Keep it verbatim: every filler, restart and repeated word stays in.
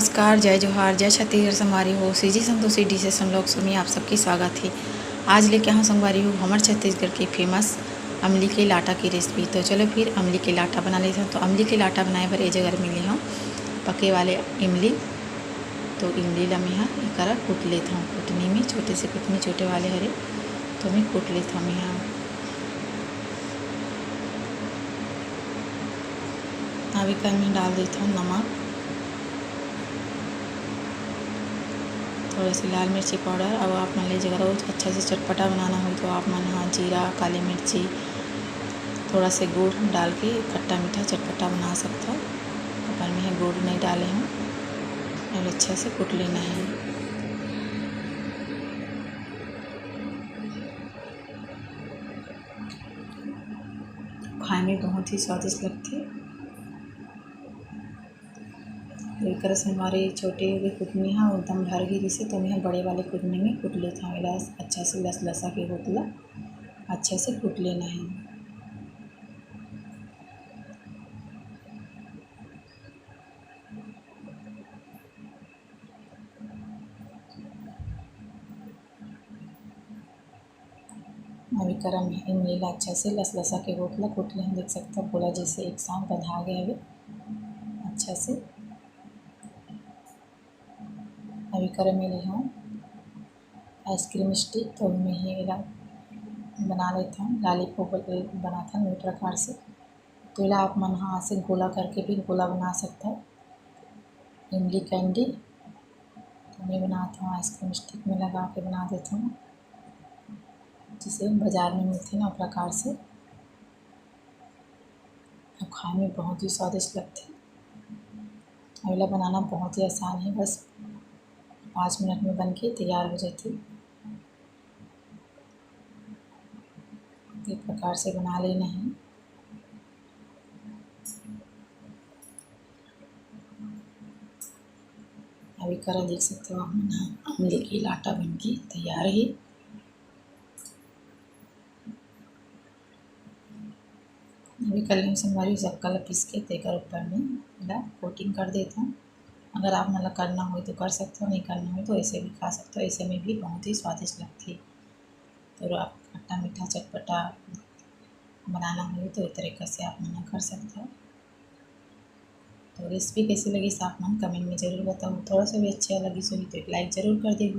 नमस्कार, जय जोहार, जय छत्तीसगढ़ संगवारी हो। CG Santoshi dishes and vlogs में आप सबके स्वागत हे। आज लेके आहूँ संगवारी हो हमर छत्तीसगढ़ के famous अमली के लाटा के recipe। तो चलो फिर अमली के लाटा बना लेथन। तो अमली के लाटा बनाए बर ए जगह में ले हूँ पके वाले इमली। तो इमली ला मेहा एकरा कूट लेथन कुटनी में, छोटे से कुटनी, छोटे वाले हरे, तो मैं कूट लेथन मेहा। अब एकर में डाल देथन नमक, थोड़ा से लाल मिर्ची powder। अब आप मन ले जगह अच्छा से चटपटा बनाना हो तो आप मन हा जीरा, काली मिर्ची, थोड़ा से गुड़ डाल के खट्टा मीठा चटपटा बना सकथव। अपन में गुड़ नहीं डाले हूँ। अब अच्छा से कूट लेना है। खाए में बहुत ही स्वादिष्ट लगथे। तो एकरा से हमर छोटे कुटनी हा एकदम भर गे रिहिसे, तो मैं बड़े वाले कुटनी में कूट लेथव। एला अच्छा से लसलसा के होत ला अच्छा से कूट लेना है। अब एकरा में इमली ला अच्छा से लसलसा के होत ला कूट लेहूँ। देख सकथव, पूरा जैसे एक साथ बंधा गए हवे अच्छा से। अब एकरा में ले हूँ ice cream stick, तो मैं ही एला बना लेथन, lollipop बनाथन ओही प्रकार से। तो एला आप मन हा ऐसे गोला करके भी गोला बना सकथव। इमली candy तो मैं बनात हूँ, ice cream stick में लगा के बना देत हूँ, जैसे बाजार में मिलथे ना, ओ प्रकार से। अब खाए में बहुत ही स्वादिष्ट लगथे। अब एला बनाना बहुत ही आसान है, बस पाँच मिनट में बन के तैयार हो जाथे। ये प्रकार से बना लेना है। अब एकरा देख सकथव आप मन ह, अमली के लाटा बन के तैयार हे। अब एकर ले संगवारी सक्कर ल पीस के तेकर ऊपर में एला coating कर देथन। अगर आप मन ल करना होही तो कर सकथव, नहीं करना होही तो ऐसे भी खा सकथव। ऐसे में भी बहुत ही स्वादिष्ट लगथे। तो आप खट्टा मीठा चटपटा बनाना होही तो इस तरीका से आप मन कर सकथव। तो recipe कैसे लगिस आप मन comment में जरूर बताओ। थोड़ा सा भी अच्छा लगिस होही तो एक like जरूर कर देव।